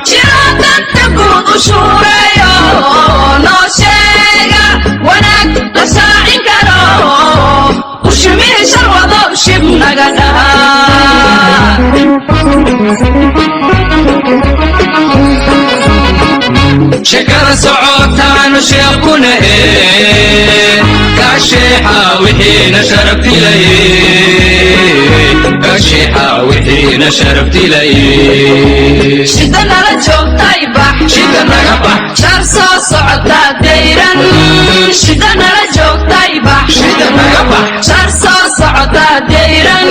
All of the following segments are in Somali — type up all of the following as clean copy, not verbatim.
Shiraadanta guud u shuureeyo, noo sheega wanaag la shaacin karo, ushimihii sharwado shib naga dhaha. Shekada socotaanu sheekuna kasheexa wixiina sharaftilaye, kasheexa wixiina sharaftilaye. Shida nala joogtay bax. Shida naga bax. Shar soo socotaa dayran, shida nala joogtay bax. Shida naga bax. Shar soo socotaa dayran,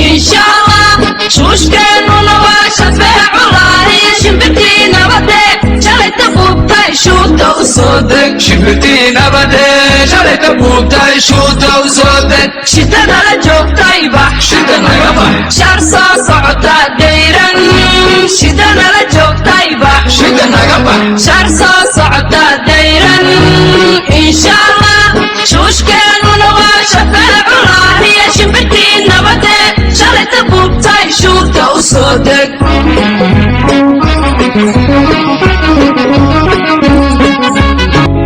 insha Allah shuushkeennuna waa shafeeculahi. Shimbirtii nabade shalayta buubtay, shuuta u soo deg. Shimbirtii nabade shalayta buubtay, shuuta u soo deg. Shida nala joogtay bax. Shida naga bax. Shar soo socotaa dayran, shida nala joogtay bax. Shida naga bax. Shar soo socotaa dayran, insha Allah shuushkeennuna waa shafeeculahiya. Shimbirtii nabade shalayta buubtay, shuuta u soo deg.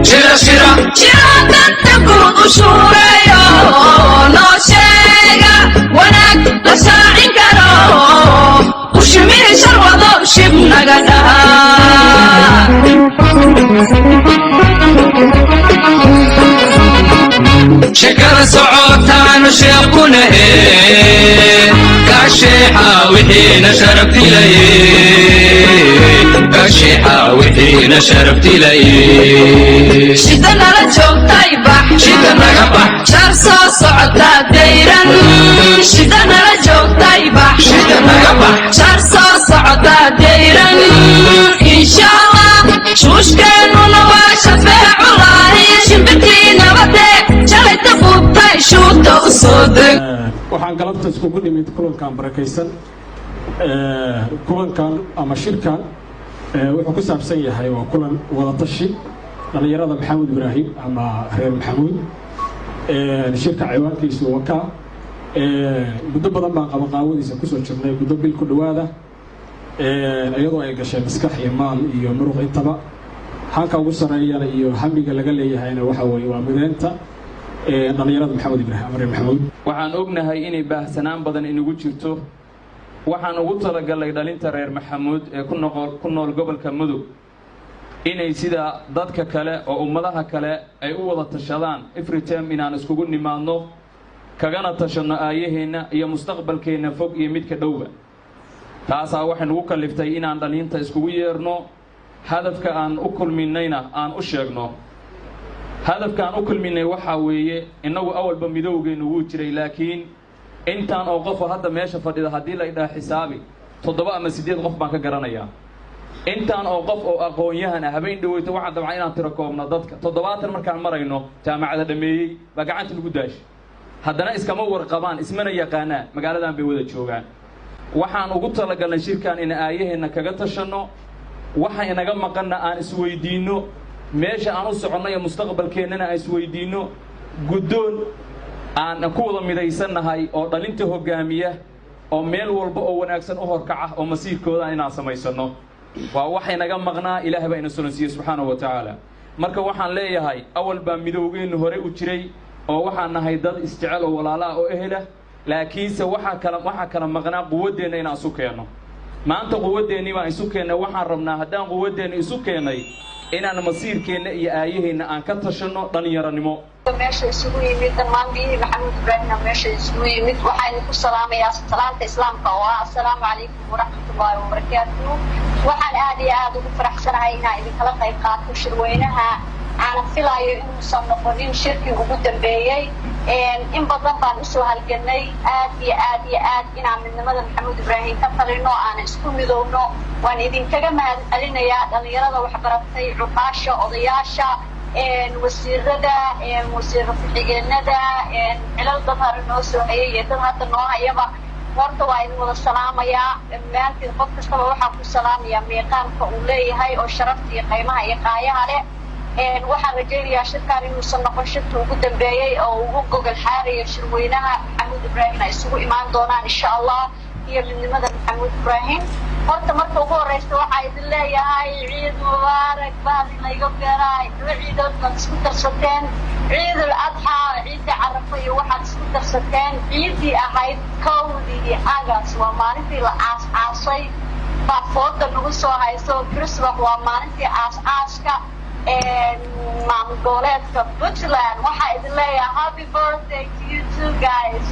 Shira shira. Shiraadanta guud u shuureeyo, noo sheega wanaag la shaacin karo, ushimihii sharwado shib naga dhaha. Shekada socotaanu sheekuna kasheexa wixiina sharaftilaye, kasheexa wixiina sharaftilaye. Shida nala joogtay bax. Shida naga bax. Shar soo socotaa dayran, shida nala joogtay bax. Shida naga bax. Shar soo socotaa dayran, insha Allah shuushkeennuna waa shafeeculahi. Shimbirtii nabade shalayta buubtay, shuuta u soo deg. Waxaan galabta iskugu nimid kulankan barakaysan. Kulankan ama shirkan wuxuu ku saabsan yahay waa kulan wadatashi dhallinyarada Maxamuud Ibraahim ama reer Maxamuud. Shirka ciwaankiisu waka muddo badan baan qabanqaawadiisa kusoo jirnay, muddo bil ku dhowaada, iyadoo ay gashay maskax iyo maal iyo muruq intaba. Halka ugu sarreeyana iyo hamiga laga leeyahayna waxa weeye waa mideynta dhallinyarada Maxamed Ibraahim ama reer Maxamuud. Waxaan ognahay inay baahsanaan badan inagu jirto. Waxaan ugu talagalnay dhalinta reer Maxamuud ee ku nool gobolka Mudug inay sida dadka kale oo ummadaha kale ay u wada tashadaan every term, inaan iskugu nimaadno, kagana tashanno aayaheenna iyo mustaqbalkeenna fog iyo midka dhowba. Taasaa waxay nagu kalliftay inaan dhalinta iskugu yeerno, hadafka aan u kulminayna aan u sheegno. Hadafka aan u kulminay waxaa weeye, innagu awalba midowgeennu wuu jiray, laakiin intaan oo qofo hadda meesha fadhida haddii la idhaha xisaabi, 7 ama 8 qof baan ka garanayaa. Intaan oo qof oo aqoon-yahan ah, habeen dhaweyto waxaan dabcan inaan tiro koobno dadka, 70 markaan marayno jaamacada dhammeeyey baa gacanta lagu daashay. Haddana iskama warqabaan, ismana yaqaanaan, magaaladan bay wada joogaan. Waxaan ugu talagalnay shirkan in aayaheenna kaga tashanno, waxa inaga maqanna aan isweydiinno, meesha aan u soconno iyo mustaqbalkeennana aan isweydiinno, guddoon aan ku wada midaysannahay oo dhalinta hoggaamiya oo meel walba oo wanaagsan u horkaca oo masiirkooda inaan samaysanno. Waa wax inaga maqnaa, Ilaah baa ina sulansiiyey subxaanahu wa tacaala. Marka waxaan leeyahay, awal baa midowgeennu hore u jiray oo waxaan nahay dad isjecel oo walaala ah oo ehela, laakiinse waxaa kala maqnaa quwaddeenna inaan isu keenno. Maanta quwaddeennii baan isu keennay. Waxaan rabnaa, haddaan quwaddeenna isu keennay, inaan masiirkeenna iyo aayaheenna aan ka tashanno dhallinyaranimo. Meesha isugu yimid dhammaan biyihii Maxamuud Ibraahimna meesha isugu yimid, waxaan idinku salaamayaa salaanta Islaamka oo ah assalaamu calaykum waraxmatullaahi wabarakaatuh. Waxaan aad iyo aada ugu faraxsanahay inaan idinkala qayb qaato shirweynaha aanan filaayo inuusan noqonin shirkii ugu dambeeyey. In badan baan usoo halganay aad iyo aad iyo aad inaan midnimada Maxamuud Ibraahim ka talino, aan isku midowno. Waan idinkaga mahad celinayaa dhalinyarada waxbaratay, cuqaasha, odayaasha, wasiirada, wasiiro ku-xigeenada, cilal dad hore noo soo hayay iyo dad hadda noo hayaba. Horta waa idin wada salaamayaa dhammaantiin. Qof kastaba waxaa ku salaamayaa miiqaamka uu leeyahay oo sharafta iyo qiimaha iyo qaayaha leh. Waxaan rajaynayaa shirkan inuusan noqon shirka ugu dambeeyey oo ugu gogol xaarayo shirweynaha Maxamuud Ibraahim ay isugu imaan doonaan insha Allah iyo midnimada Maxamuud Ibraahim. Horta marka ugu horeysa waxaa idin leeyahay ciid mubaarak. Bahdi layga beeraay, laba ciidood baad isku darsateen: Ciidul Adxaa, ciidda Carafo, iyo waxaad isku darsateen ciiddii ahayd 1-dii Agas. Waa maalintii la aas aasay baa fooda nagu soo hayso. Christmas waa maalintii aas aaska maamul goboleedka Puntland. Waxaa idin leeyahay happy birthday to you two guys.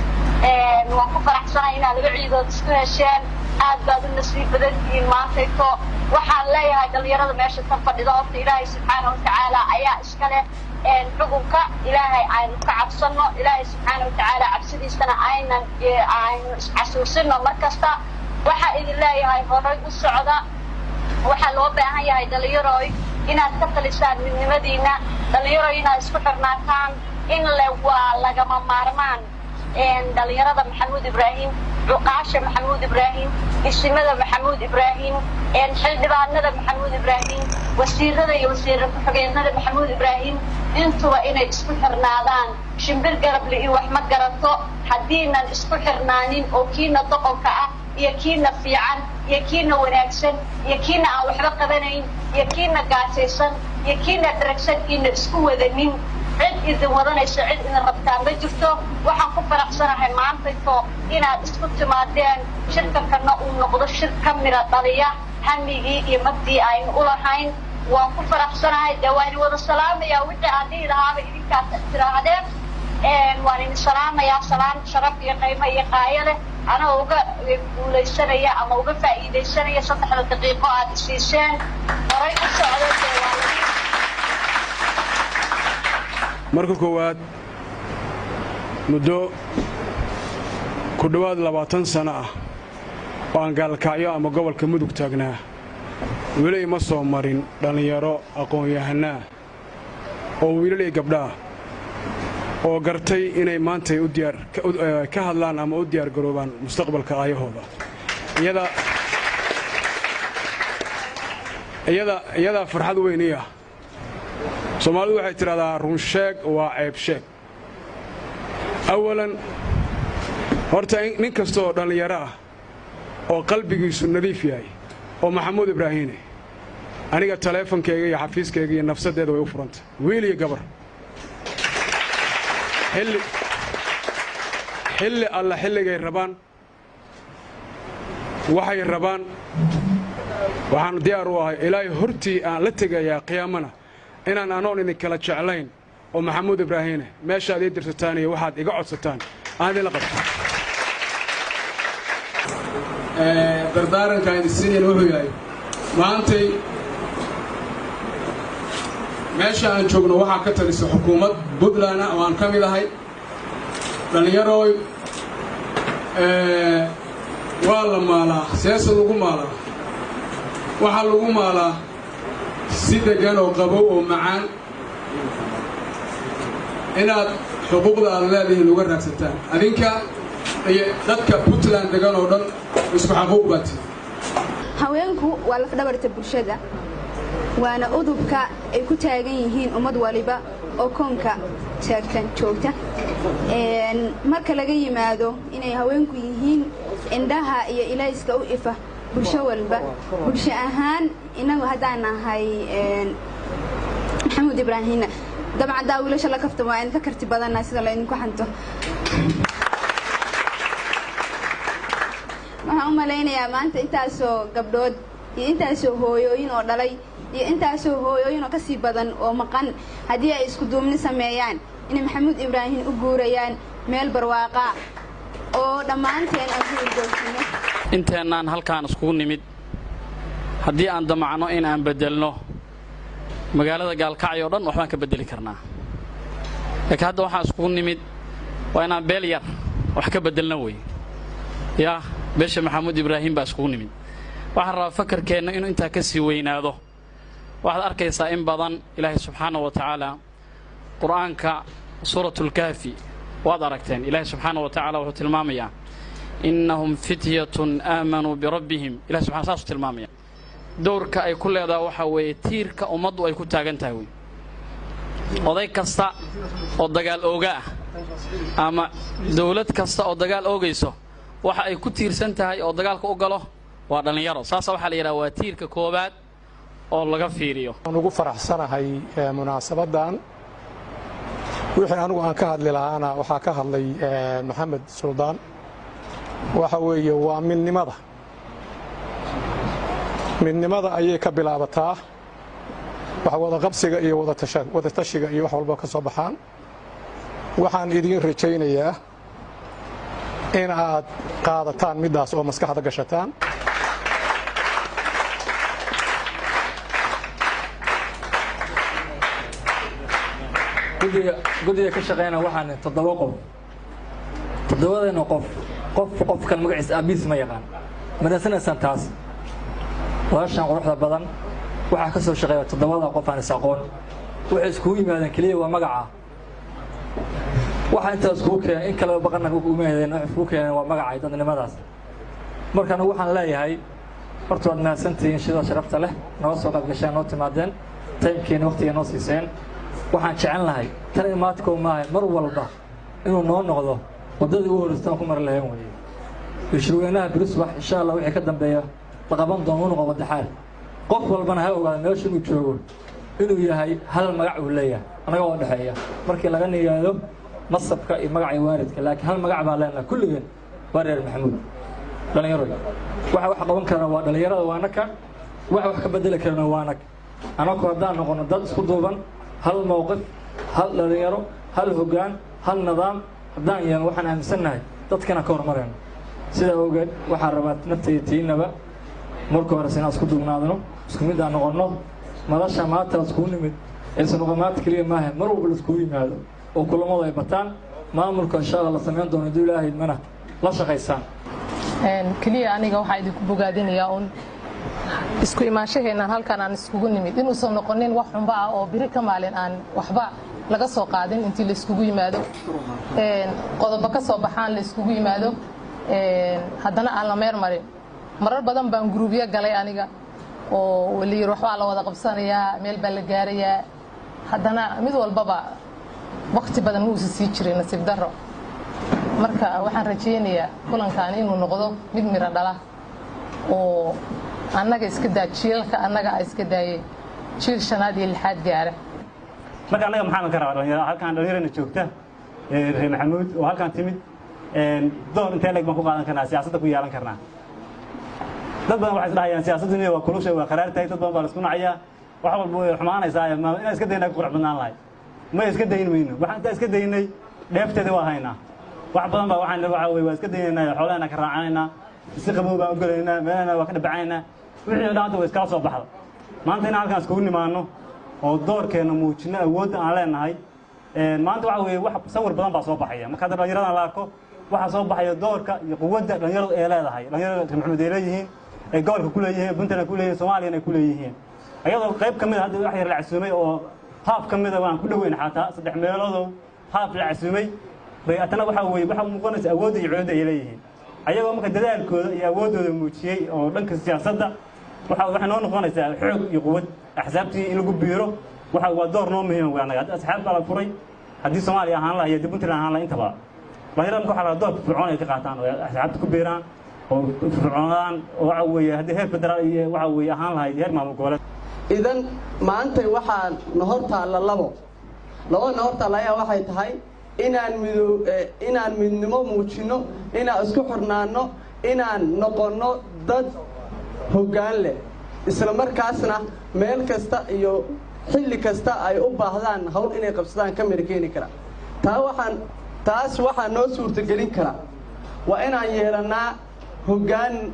Waan ku faraxsanahay inaad laba ciidood isku hesheen. Aad baad u nasiib badan tihiin maantayto. Waxaan leeyahay dhalinyarada meesha tan fadhida, horta Ilaahay subxaana watacaala ayaa iska leh xukunka. Ilaahay aynu ka cabsano, Ilaahay subxaana watacaala cabsidiisana aynan aynu isxasuusino mar kasta. Waxaa idin leeyahay horay u socda. Waxaa loo baahan yahay, dhalinyaroy, inaad ka talisaan midnimadiina. Dhalinyaroy, inaad isku xirnaataan in le waa lagama maarmaan. Dhalinyarada Maxamuud Ibraahim, cuqaasha Maxamuud Ibraahim, isimada Maxamuud Ibraahim, xildhibaanada Maxamuud Ibraahim, wasiirada iyo wasiira ku-xigeenada Maxamuud Ibraahim, intuba inay isku xirnaadaan. Shimbir garable iyo wax ma garato haddiinan isku xirnaanin, oo kiina doqonka ah iyo kiina fiican iyo kiina wanaagsan iyo kiina aan waxba qabanayn iyo kiina gaajaysan iyo kiina dharagsan iina isku wadanin. Cid idin wadanayso, cid idin rabtaa ma jirto. Waxaan ku faraxsanahay maantayto inaad isku timaadeen, shirkankana uu noqdo shir ka mira dhaliya hamigii iyo mabdii aynu u lahayn. Waan ku faraxsanahay. Dee waan idin wada salaamayaa. Wixii aan dhihi lahaaba idinkaas tiraahdeen. Waan idin salaamayaa salaan sharaf iyo qiimo iyo qaayo leh, anoo uga guulaysanaya ama uga faa'iidaysanaya 3-da daqiiqo aad isiiseen. Horay u socdo dee waa Marka koowaad, muddo ku dhowaad 20 sano ah oo aan Gaalkacyo ama gobolka Mudug taagnaa, weli ima soo marin dhallinyaro aqoon-yahanaa oo wiilal iyo gabdhaah oo gartay inay maantay u diyaar ka hadlaan ama u diyaargaroobaan mustaqbalka aayahooda. Iyadaa farxad weyn ii ah. Soomaalidu waxay tidhahdaa, "Run sheeg waa ceeb sheeg." Awalan, horta nin kasta oo dhallinyaro ah oo qalbigiisu nadiif yahay oo Maxamuud Ibraahiine, aniga taleefonkayga iyo xafiiskayga iyo nafsaddeeda way u furantay, wiil iyo gabar, xilli xilli alla xilligay rabaan, waxay rabaan, waxaan diyaar u ahay. Ilaahay hortii aan la tegayaa qiyaamana inaan anoon idinkala jeclayn oo Maxamuud Ibraahiine meeshaad ii dirsataan iyo waxaad iga codsataan aan idinla qabto. Dardaaranka idin siinayna wuxuu yahay, maantay meesha aan joogno waxaa ka talisa xukuumad Puntland ah oo aan ka mid ahay. Dhallinyarooy, waa la maalaa. Seese lagu maalaa? Waxaa lagu maalaa si deggan oo qabow oo macaan inaad xuquuqda aad leedihiin uga raadsataan. Adinka iyo dadka Puntland degan oo dhan isku xaquuq baa tihi. Haweenku waa lafdhabarta bulshada, waana udubka ay ku taagan yihiin ummad waliba oo koonka taagtan joogta. Marka laga yimaado inay haweenku yihiin indhaha iyo ilayska u ifa bulsho walba, bulsho ahaan inagu haddaan nahay Maxamuud Ibraahimna, dabcan daa wiilasha la kaftan waa idinka karti badanna sida laydinku xanto. Waxaan u malaynayaa maanta intaasoo gabdhood iyo intaasoo hooyooyin oo dhalay iyo intaasoo hooyooyin oo kasii badan oo maqan, haddii ay isku duubni sameeyaan, inay Maxamuud Ibraahim u guurayaan meel barwaaqa oo dhammaanteen aan ku hurgoogsano. Inteennaan halkaan iskugu nimid, haddii aan damacno in aan beddelno magaalada Gaalkacyo o dhan, waxbaan ka beddeli karnaa. Laakiin hadda waxaan iskugu nimid waa inaan beel yar wax ka beddelno wey. Yaa beesha Maxamuud Ibraahim baa iskugu nimid. Waxaan rabaa fakarkeenna inuu intaa ka sii weynaado. Waxaad arkaysaa in badan Ilaahay subxaana wa tacaala Qur'aanka Suuratulkahfi waad aragteen, Ilaahay subxaana wa tacaala wuxuu tilmaamayaa "innahum fityatun aamanuu birabbihim". Ilahay subxana saasuu tilmaamaya. Dowrka ay ku leedaha waxaa weeye tiirka ummaddu ay ku taagan tahay wey. Oday kasta oo dagaal ooga ah ama dawlad kasta oo dagaal oogayso, waxa ay ku tiirsan tahay oo dagaalka u galo Waa dhallinyaro. Saasa waxaa la yidhaha waa tiirka koowaad oo laga fiiriyo. Waan ugu faraxsanahay munaasabaddan. Wixii anigu aan ka hadli lahaana waxaa ka hadlay Maxamed Suldaan. Waxa weeye waa midnimada. Midnimada ayay ka bilaabataa wax wadaqabsiga iyo wadatashiga iyo wax walba ka soo baxaan. Waxaan idiin rajaynayaa in aad qaadataan middaas oo maskaxda gashataan. Guddiga ka shaqeyna waxaan toddoba qof. Toddobadeena qof, qof qofkan magaciisa aabihiis ma yaqaan. Madansanaysaan taas walaashan quruxda badan waxaa ka soo shaqeeya toddobada qof aan is aqoon. Waxay iskugu yimaadeen keliya waa magaca. Waxa intaas iskugu keenay in kaleba baqana uma hedeen. Waxay iskugu keeneen waa magaca iyo dadnimadaas. Marka anigu waxaan leeyahay, horta waad mahadsantihiin sida sharafta leh noo soo qaybgasheen, noo timaadeen, timekeena waqtiga noo siiseen. Waxaan jecel lahay tan imaadkoo maahay, mar walba inuu noo noqdo waddadii u horreystaan ku mari lahayn weeye. Shirweynaha biriswax, insha Allah, wixii ka dambeeya la qaban doono u noqo wadaxaal. Qof walbana ha ogaado meesha inuu joogo inuu yahay hal magac uu leeyahay annaga oo dhexeeya markii laga niyaado nasabka iyo magaca iyo waalidka, laakiin hal magac baa leenahay kulligeen, waa reer Maxamuud. Dhallinyaroy, waxa wax qaban karana waa dhallinyarada, waa naka waxa wax ka bedeli karana waa nag annagu. Haddaan noqono dad isku duuban, hal mowqif, hal dhallinyaro, hal hoggaan, hal nidaam haddaan yeelno, waxaan aaminsannahay dadkana ka horumarayno. Sidaa awgeed waxaan rabaa naftayda tiinaba marka hore inaan isku duubnaadno, isku mid aan noqonno. Madasha maanta la iskugu nimid aysan noqon maanta keliya maaha, mar walba la iskugu yimaado oo kulamadu ay bataan. Maamulka, insha Allah, la samayn doono hadduu Ilaahay idmana la shaqaysaan. Keliya aniga waxaa idinku bogaadinayaa uun isku imaanshaheennan halkan aan iskugu nimid inuusan noqonin wax xunba ah oo biri ka maalin aan waxba laga soo qaadin. Intii la iskugu yimaado, qodobo ka soo baxaan, la iskugu yimaado, haddana aan la meer marin. Marar badan baan guruubyo galay aniga oo la yiri waxbaa la wada qabsanayaa, meel baa la gaarayaa, haddana mid walbaba waqti badan ma uusa sii jiray, nasiib darro. Marka waxaan rajaynayaa kulankan inuu noqdo mid miro dhala oo annaga iska daa jiilalka annaga a iska daayay jiil shanaad iyo lixaad gaara. Marka annaga maxaan ka rabaa dhalinyaro halkaan dhalinyarana joogta, reer Maxamuud oo halkaan timid, door intee leeg baan ku qaadan karnaa, siyaasadda ku yeelan karnaa? Dad badan waxay isdhahayaan siyaasaddu waa kulusha, waa qaraar tahay, dad badan baa la isku nacayaa, wax walba way xumaanaysaa, inaan iska daynaa ku qurux badnaan lahay. Ma iska dayn mayno. Waxaan intaan iska daynay dheefteeda waa haynaa. Wax badan baa waxaan waxa weye waa iska daynaynaa, xoolahana ka raacanaynaa, si qabow baan u gelaynaa, meelahana waa ka dhabacaynaa, wixii o dhan hadda way iskala soo baxda. Maanta inaan halkaan iskugu nimaano oo doorkeenna muujino, awoodda aan leenahay maanta, waxa weeye wax sawir badan baa soo baxaya. Marka hadda dhalinyaradan la arko, waxaa soo baxaya doorka iyo quwadda dhalinyaradu ay leedahay, dhalinyarada reer Maxamuud ay leeyihiin, ay gobolka ku leeyihiin, Puntland ku leeyihiin, Soomaaliyana ay ku leeyihiin. Ayadoo qayb ka mid a hadda wax yar la casuumay oo haaf ka mid a waan ku dhoweyn, xataa saddex meeloodoo haaf la casuumay bay, atana waxa weeye waxa muuqanaysa awoodda iyo cududda ay leeyihiin. Ayagoo marka dadaalkooda iyo awooddooda muujiyey oo dhanka siyaasadda, waxa waxay noo noqonaysaa xoog iyo quwad axsaabtii in lagu biiro. Waxa waa door noo muhiima wey annaga. Haddii asxaab baa la furay, haddii Soomaaliya ahaan laha iyo haddii Puntland ahaan laha, intaba dhalinyarada marka waxaa la door firfircoon ay ka qaataan oo asxaabta ku biiraan oo firfircoonadaan, oo waxa weeye haddii heer federaal iyo waxa weeye ahaan lahayd heer maamul goboleed. Idan maantay waxaa na hor taalla labo. Labada na hor taalla ayaa waxay tahay inaan mido, inaan midnimo muujinno, inaan isku xirnaanno, inaan noqonno dad hoggaan leh, isla markaasna meel kasta iyo xilli kasta ay u baahdaan hawl inay qabsadaan ka mira keeni kara. Taa waxaan taas waxaa noo suurtagelin kara waa inaan yeelannaa hoggaan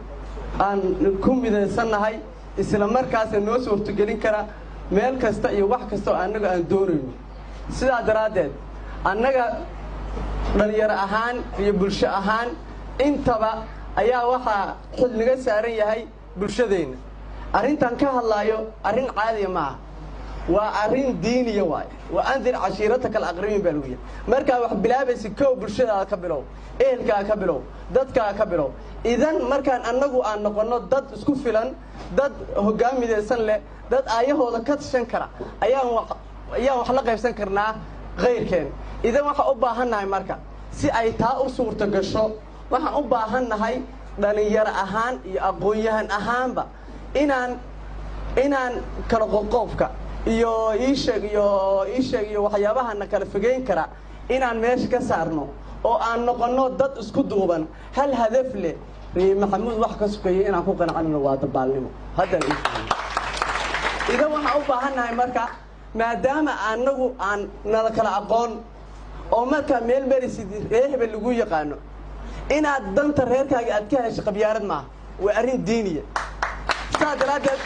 aan ku midaysannahay, isla markaasna noo suurtagelin kara meel kasta iyo wax kasta oo annaga aan doonayno. Sidaa daraaddeed annaga dhalinyaro ahaan iyo bulsho ahaan intaba ayaa waxaa xil naga saaran yahay bulshadeenna. Arrintan ka hadlaayo arrin caadiya maaha, waa arrin diiniya waaye. وأنذر عشيرتك الأقربين baa lagu yahay. Markaa wax bilaabaysa, kow bulshadaada ka bilow, ehelkaa ka bilow, dadkaa ka bilow. Idan markaan annagu aan noqonno dad isku filan, dad hoggaan midaysan leh, dad aayahooda ka tashan kara, ayaan wax la qaybsan karnaa kayrkeen. Idan waxaan u baahannahay marka si ay taa u suurto gasho, waxaan u baahannahay Dhalinyaro ahaan iyo aqoon-yahan ahaanba inaan kala qoqoobka iyo iisheeg iyo iisheeg iyo waxyaabahana kala fogeyn kara inaan meesha ka saarno oo aan noqonno dad isku duuban, hal hadaf leh. Reer Maxamuud wax ka sukeeya inaan ku qanacnino waa dabaalnimo. Haddaan ii idan waxaan u baahannahay marka, maadaama anagu aan nala kala aqoon oo markaa meel marisid reer hebel lagu yaqaano, inaad danta reerkaaga aad ka hesho qabyaarad maaha, waa arrin diiniya. Saa daraaddeed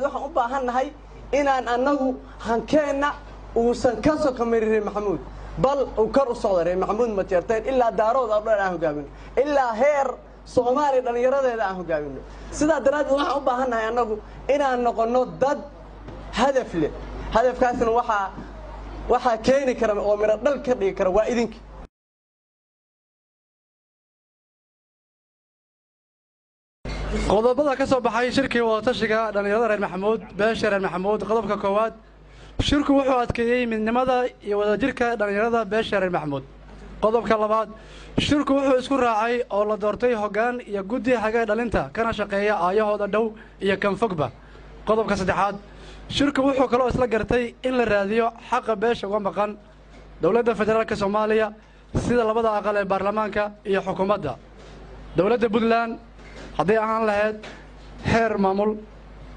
waxaan u baahannahay inaan annagu hankeenna uusan ka soka marin reer Maxamuud, bal uu kor u socdo reer Maxamuud Majeerteen ilaa Daarood oo dhan aan hogaamino, ilaa heer Soomaaliya dhallinyaradeeda aan hogaamino. Sidaa daraaddeed waxaan u baahannahay annagu inaan noqonno dad hadaf leh. Hadafkaasna waxaa keeni kara oo midho dhal ka dhigi kara waa idinka. Qodobada ka soo baxay shirkii wadatashiga dhallinyarada reer Maxamuud, beesha reer Maxamuud. Qodobka koowaad: shirku wuxuu adkeeyey midnimada iyo wadajirka dhallinyarada beesha reer Maxamuud. Qodobka labaad: shirku wuxuu isku raacay oo la doortay hoggaan iyo guddi hagee dhalinta, kana shaqeeya aayahooda dhow iyo kan fogba. Qodobka saddexaad: shirku wuxuu kaloo isla gartay in la raadiyo xaqa beesha uga maqan dowladda federaalka Soomaaliya, sida labada aqal ee baarlamaanka iyo xukuumadda dowladda Puntland, hadday ahaan lahayd heer maamul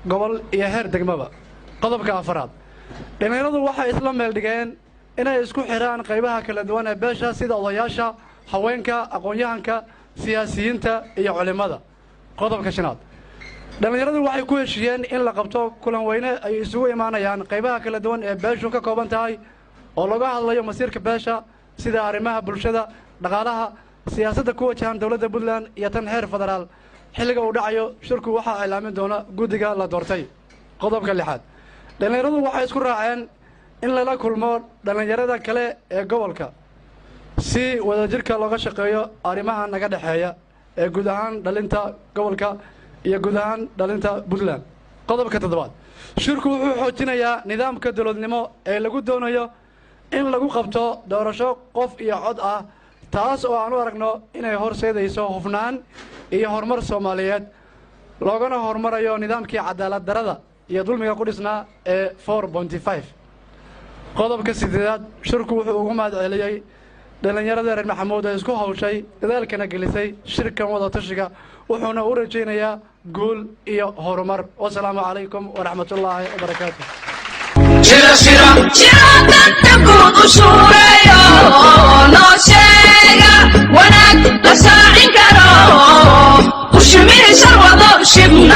gobol iyo heer degmaba. Qodobka afaraad: dhallinyaradu waxay isla meel dhigeen inay isku xidhaan qaybaha kala duwan ee beesha, sida odayaasha, haweenka, aqoon-yahanka, siyaasiyiinta iyo culimmada. Qodobka shanaad: dhallinyaradu waxay ku heshiiyeen in la qabto kulan weyne ay isugu imaanayaan qaybaha kala duwan ee beeshu ka kooban tahay oo laga hadlayo masiirka beesha, sida arrimaha bulshada, dhaqaalaha, siyaasadda ku wajahan dowladda Puntland iyo tan heer federaal. Xilliga uu dhacayo shirku waxaa iclaamin doona guddiga la doortay. Qodobka lixaad: dhallinyaradu waxay isku raaceen in lala kulmo dhallinyarada kale ee gobolka si wadajirka looga shaqeeyo arrimaha naga dhexeeya ee guud ahaan dhalinta gobolka iyo guud ahaan dhalinta Puntland. Qodobka toddobaad: shirku wuxuu xoojinayaa nidaamka dowladnimo ee lagu doonayo in lagu qabto doorasho qof iyo cod ah, taas oo aan u aragno inay horseedayso hufnaan iyo horumar Soomaaliyeed, loogana horumarayo nidaamkii cadaalad darada iyo dulmiga ku dhisnaa ee 4.5. Qodobka sideedaad: shirku wuxuu ugu mahad celiyey dhallinyarada reer Maxamuud ee isku hawshay, dadaalkana gelisay shirkan wadatashiga, wuxuuna u rajaynayaa guul iyo horumar. Wasalaamu calaykum waraxmatullaahi wabarakaatu. Shira danta guud u shuureeyo, noo sheega wanaag la shaacin karo, ushimihii sharwado shibna.